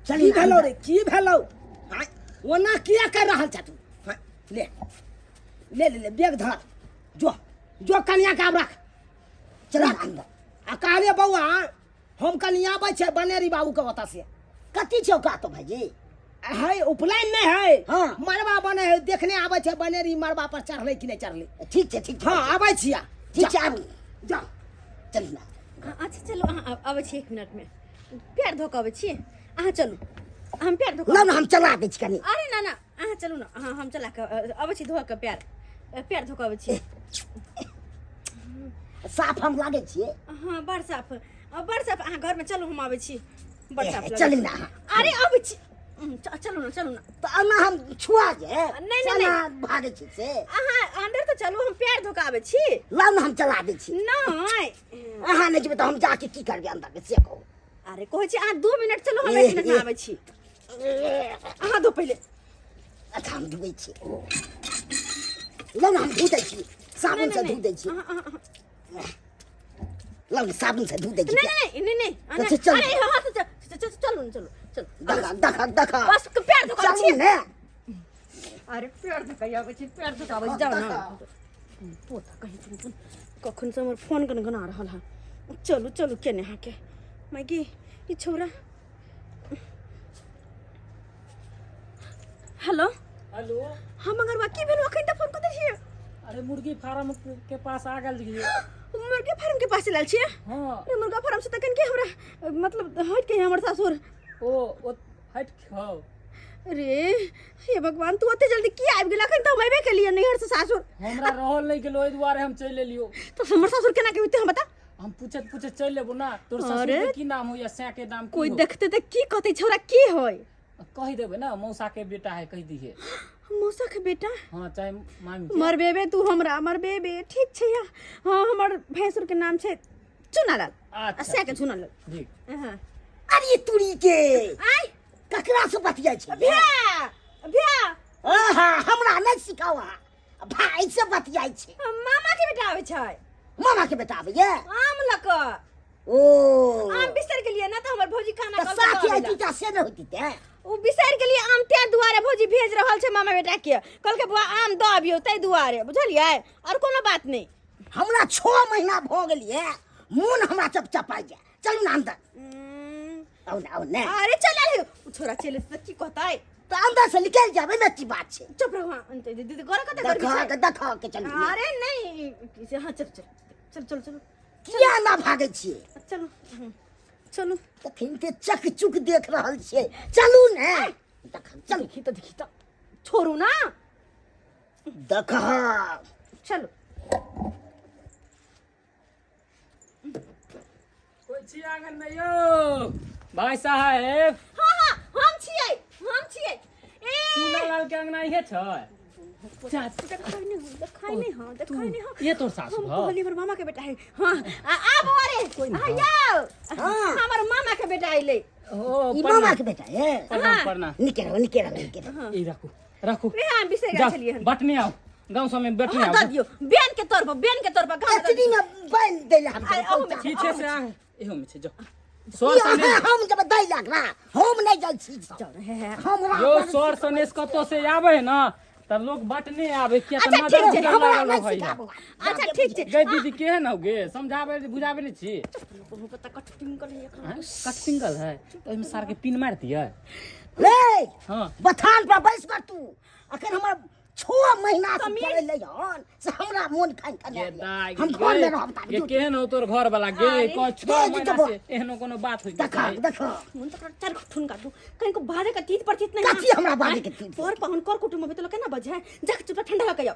चली की भेलौ रे की भेलौ आँय, ओना किया कर रहल छ तू हाँ, ले ले ले ले बैग धर जो जो कनिया के आब रख चल अंदर आ कहलिए बौआ हम कनि आबै छै बनेरी बाबू के ओतऽ से कथी छै ओकरा तो भाईजी है उपनयन नहि है हाँ। मड़बा बने है देखने आबै छै बनेरी मड़बा पर चढ़लै कि नहि चढ़लै ठीक छै ठीक छै हाँ आबै छियै ठीक छै आबू जा चलू ना अच्छा चलू अहाँ अबै छी एक मिनटमे पैर धो कऽ अबै छी अहाँ चलू हम पैर धो कऽ ना ना हम चला दै छी कनि अरे ना ना अहाँ चलू ना अहाँ हम चला कऽ अबै छी धो कऽ पैर पैर धो कऽ अबै छी साफ हम लागै छियै हाँ बड़ साफ बड़ साफ अहाँ घरमे चलू हम आबै छी बड़ साफ लगै चलू छी। ना अहाँ। अरे अबै छी चलू ना चलू ना तऽ एना हम छुआ जे नहि, चना नहि। भागै छी से अहाँ अन्दर तऽ चलू हम पैर धो कऽ आबै छी लाउ ने हम चला दै छी नहि अहाँ नहि जेबै तऽ हम जाके की करबै अन्दरमे से कहू अरे कहै छी अहाँ 2 मिनट चलू हम 1 मिनटमे आबै छी अहाँ धो पहिले अच्छा हम धोबै छी लाउ ने हम धो दै छी साबुन से धो दै छी अहाँ- अहाँ- अहाँ- लाउ ने साबुन से धो दै छी नहीं नहीं नहीं नहीं अच्छा, नहीं चल। अरे हाँ तो चल चल चलू चलू चलू देख देख देख बस पैर धो चलू ने अरे पैर धो के आबै छी पैर धो के आबै छी जाउ ना पोता कहीं तुम तुम कखन से हमर फोन गनगना रहल है चलू चलू केने अहाँके माइकी ई छौरा हेलो हेलो हाँ मगरवा की भेल अखन तऽ फोन कऽ दै छियै अरे मुर्गी फार्म के पास आ गेल रहियै मुर्गी फार्म के पास चलल छियै हाँ अरे मुर्गा फार्म से तखन के हमरा मतलब हटि के हमर सासुर ओ हटि खाओ अरे हे भगवान तू ओते जल्दी की आबि गेल अखन तऽ हम अयबे केलियै नैहर से सासुर हमरा रहल नहि गेल ओहि दुआरे हम चलि एलियो तऽ हमर सासुर केना के होइते हम बता हम पूछैत पूछैत चलि लेबो ना तोर ससुर अरे। के की नाम हो या सै के नाम की कोई हो? देखते तऽ की कहते छौरा की होय कहि देबै ना मौसा के बेटा है कहि दिहे मौसा के बेटा हाँ चाहे मामी के। मरबेबे तू हमरा मरबेबे ठीक छै या हाँ हमर भैंसुर के नाम छै चुनालाल आ अच्छा सै के चुनालाल ठीक हाँ अरे तुरी के आय ककरा से बतियाइ छै भैया भैया आहा हमरा नहि सिखाउ अहाँ भाई से बतियाइ छै मामा के बेटा आबै छै मामा के बेटा आबैया आम लऽ कऽ ओ आम बिसरि गेलियै ना तऽ हमर भौजी खाना तऽ कहलकै साथी लऽ आबै आइ लए। से नहि होती ते ओ बिसरि गेलियै आम ताहि दुआरे भौजी भेज रहल छै मामा बेटा के कहलकै बौआ आम दऽ अबियौ ताहि दुआरे बुझलियै आओर कोनो बात नहि हमरा 6 महीना भऽ गेलियै मोन हमरा चपचपाइ जाय चलू ने अन्दर आउ ने आउ ने अरे चल आयल ओ छोरा चलि तऽ की कहतै तऽ अन्दर से निकलि जाबै ने की बात छै चुप रहू अहाँ दीदी गोरा कते गर्मी देखा छै के देखा के चलू ने। अरे नहीं से हाँ चल चल चल चल चलो किया ना भागै छियै चलो चलो तखन के चक चुक देख रहल छियै चलू ने देख चलू देखी तऽ देखी तऽ छोड़ू ना देख चलो कोइ छी आंगन में यौ भाई साहेब हाँ हाँ हम छियै हम छियै ए चूना लाल के अंगना इहे छै देखाई नहीं हो देखाई नहीं हो देखाई नहीं हो ये तोर सासु हम हौ? कहली हमर मामा के बेटा है हाँ आब अरे हाँ यौ हाँ। हमर मामा के बेटा अइलै ओ ई प्रणाम मामा के बेटा है प्रणाम प्रणाम निके रहो निके रहो निके रहो ई राखू राखू रे हम बिसरि गेल जाओ छलियै हन बटने आओ गाँव सब में बटने हाँ आओ दऽ दियौ बेन के तौर पर बेन के तौर पर गाँव में दऽ एतनी दियौ। में बन दै ला हम अरे, अहू में छै। पीछे से आ एहो में छै जाओ ई सर सनेश अहाँ हम जब दै लागला हम नहि जाइ छी जाउ ने, हे, हे। हमरा यो सर सनेश कतौ से आवे है ना त लोग बटने आवे किया त अच्छा, नजर ठीक छै, उतर हमरा लागल नहि रहै है। सिखाबू अच्छा ठीक छै गै दीदी केहन हो गे समझाबै बुझाबै नहि छी कोनो पता कटपिंग कर आँय? कट सिंगल है तो ओहिमे सार के पिन मारि दियै रे हाँ बथान पर बैस कर तू अखन हमर 6 महीना से पड़ले हन से हमरा मोन खान खान गे दाइ हम घर में रहब गे केहन हो तोर घर वाला गे अरे, कह 6 गे, महीना दीदी, से एहनो कोनो बात होई देखा देखा मन तो चार ठुन काटू कहीं को बाजे का तीत पर तीत नहीं कथी हमरा बाजे के तीत? पर पाहुन कर कुटुंब में तो केना बजे जा चुपचाप ठंडा लके जाओ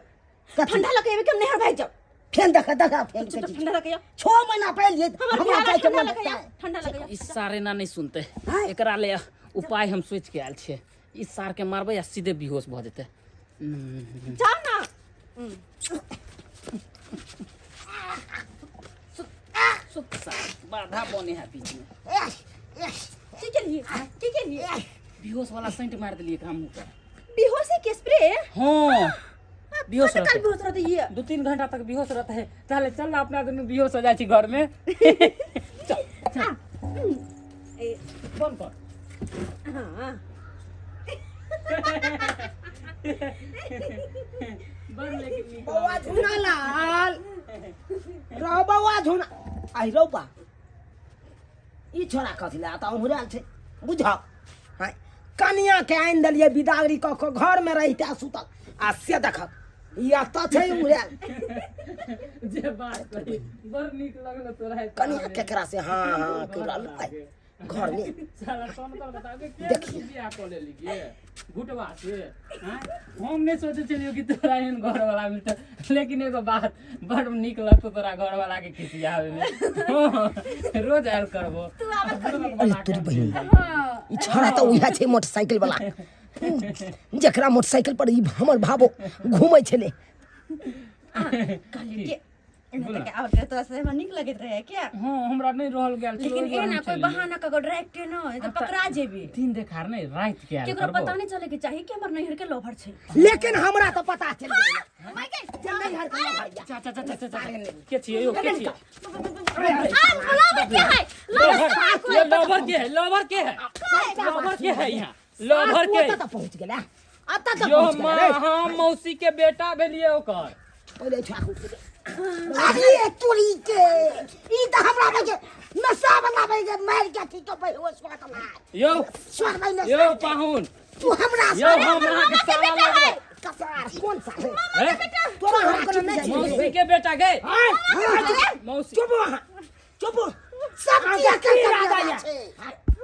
कथी? ठंडा लके आवे के हम नहर भाग जाओ फेन देखा देखा फेन चुपचाप ठंडा लके जाओ 6 महीना पहले हमर हमरा बियाह जाय के ठंडा मन लके जाओ होता ठंडा लके जाओ ई सारे ना नहीं सुनते हाँ? एकरा ले उपाय हम सोच के आयल छियै ई सार के मारबै आ सीधे बेहोश भऽ जेतै जाओ ना सुत सार बाधा बने है बीच में की केलिए की केलिए बेहोश वाला सेंट मार देलिए एकरा मुंह पर बेहोशी के स्प्रे हाँ बेहोश कल रहते बेहोश रहते ये 2-3 घंटा तक बेहोश रहते है चल चल ना अपना दुनू बेहोश हो जाइ छी घर में चल ए फोन कर हाँ। बड़ लेकिन नीक। बौआ झुना लाल रहो, बौआ झुना, आइ रौ बा, ई छोरा कथी लए तऽ उहरायल छै? बुझह हँ, कनिया के आनि देलियै बिदागरी कऽ कऽ, घरमे रहिते सुतल आ से देखक ई एतऽ छै उहरायल। जे बात कही, बड़ नीक लगल तोरा। कनिया केकरा से हाँ हाँ कहि रहल है घरमे? साला सोनकर बताबे के। देखिए। तू बियाह कऽ लेली गे घुटवा से? आँय? हम नहि सोचै छलियौ कि तोरा एहन घर वाला मिलतौ, लेकिन एगो बात बड़ नीक लगतौ तोरा घर वाला के खिसियावे में। हाँ, रोज आयल करबो। अरे तोरी बहिन, ई छौड़ा तऽ उएह छै मोटरसाइकिल वाला, जकरा मोटरसाइकिल पर ई हमर भाबो घूमै छलै। कहलियै कि एना तऽ आब तोरा से हमरा नीक लगैत रहे क्या? हाँ, हमरा नहि रहल गेल छल, लेकिन ओहि दुआरे एना हम कोई चलि बहाना कऽ डायरेक्ट न तऽ पकड़ा जेबी। दिन देखार नहि, राति के आयल केकरो करबो। पता नहीं चले के चाही कि हमर नैहर के लोभर छै। लेकिन हमरा तऽ पता चलि गेलै जे नैहर के लोभर यऽ। चा चा चा चा चा, के छियै यौ? के छियै? हम लोभर के है? लोभर, ये लोभर के है? लोभर के है? लोभर के है यहाँ? लोभर के? ओतऽ तऽ पहुँच गेलै, एतऽ तऽ यो पहुँच माँ, गेलै रे। हम मौसी के बेटा भेलियै ओकर। पहिले छुआ के उठि गेलै। अरे तोरी के, ई तऽ हमरा बजे नशा बनाबै के मारि के ठीक तो बेहोश कऽ देला। यौ स्वर भाई नशा। यौ पाहुन। तू हमरा यौ, हम अहाँके साला लगबै। कसार कोन सा है? हैं? तोरा हम कोनो नहि चिन्है। मौसी के बेटा गए मौसी। चुप अहाँ, चुप। सब अहाँ किया के की कर इरादा कर यऽ? छै?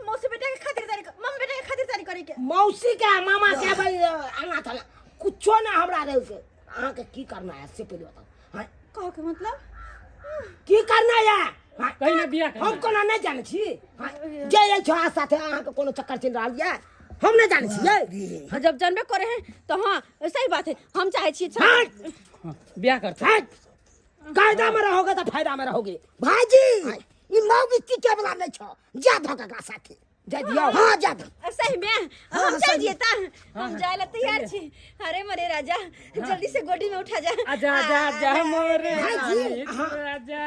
मौसी बेटा के खातिरदारी, मम्मी बेटा के खातिरदारी करे के। मौसी के मामा के भाई आगा चला कुछो ना हमरा रहे के। अहाँके की करना है से पहिले बताउ। हाँ? कहो के मतलब? की करना है? हाँ? कहीं ना बियाह हम कोना नहि जानै छी? हाँ? जे एहि छोड़ा साथे अहाँके कोनो चक्कर चलि रहल यऽ, हम नहि जानै छियै। हाँ, जब जानबे करे हैं तो हाँ, सही बात है, हम चाहे छी। हाँ, बियाह करते। हाँ, कायदा में रहोगे तो फायदा में रहोगे। भाईजी, ई मौगी टिके वाला नहि छौ, जा धो ककरा साथे। जाय दियौ। हाँ, जा धो। सही में हम चल जिए ता हम जाए ला तैयार छी। अरे मरे राजा, जल्दी से गोदी में उठा जा। आजा आजा आजा मोरे भाईजी, राजा।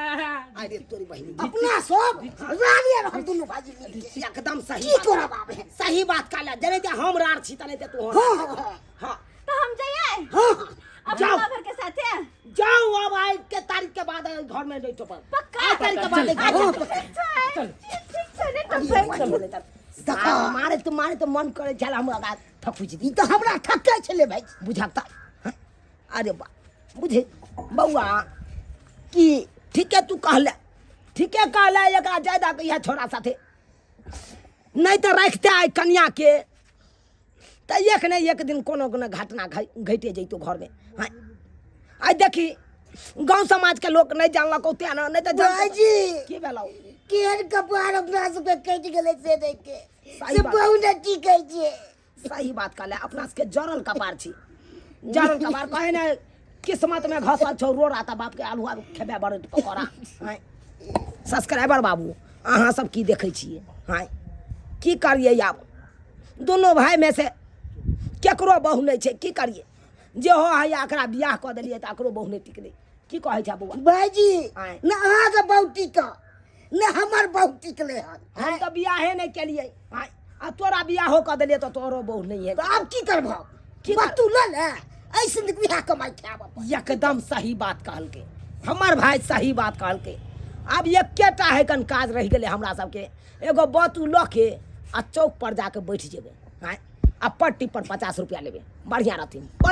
अरे तोरी बहिनी, अपना सब रानी और हम दुनू भाईजी मिल के एकदम सही की बात। करब आब? सही बात कहला, जने ते हम रार छी तने ते तू। हाँ हाँ हाँ। हाँ। तो हम जाइए? हाँ हाँ। अब जाओ। भर के साथे जाओ, अब आज के तारीख के बाद घर में नहीं टोपल। पक्का? आज तारीख के बाद नहीं। अच्छा, ठीक छै, ठीक छै ने? तब फेर देखा। मारे तो मारे तो मन करे छल हमरा गाल ठकुच दी। ई तऽ हमरा ठकै छलै भाई। बुझक तऽ अरे बा, बुझे बौआ कि ठीके तू कहले, ठीके कहले, एकरा जायदा के इएह छोरा साथे नहीं तऽ रखते आइ कनिया के तऽ एक ने एक दिन कोनो कोनो घटना घटे जैतो घरमे। हाँ, आइ देखी गाँव समाजके लोक नहि जानलक ओते ने, नहि तऽ जानतै। भाईजी। की भेलौ? केहन कपार अपना सबके कटि गेलै से देख के सही से बात। बहु ने टिकै छै। सही बात कहले, अपना सबके जरल कपार छी, जरल कपार कहे ने किस्मत में घसल छौ रोड़ा तऽ बापके आलुआ खेबे बड़ पकौड़ा। आँय सब्सक्राइबर बाबू, अहाँ सब की देखै छियै? आँय, की करियै आब? दुनू भाइमे से केकरो बहु नहि छै, की करियै? जे हो है, एकरा बियाह कऽ देलियै तऽ एकरो बहु नहि टिकलै। की कहै छै बौआ? भाईजी। आँय। ने अहाँके बहु टिकल ने हमर बहु टिकलै हन। हम तऽ बियाहे नहि केलियै। आँय, आ तोरा बियाहो कऽ देलियै तऽ तोरो बहु नहि है। तऽ आब की करबह? की तू लऽ ले, ऐसे नीक बियाह कमाइ खायब अपन। एकदम सही बात कहलकै हमर भाय, सही बात कहलकै। आब एकेटा है कन काज रहि गेलै हमरा सबके, एगो बतू लऽ के आ चौक पर जाके बैठ जेबै। आँय, आ पट्टी पर 50 रुपया लेबै, बढ़िआँ रहथिन।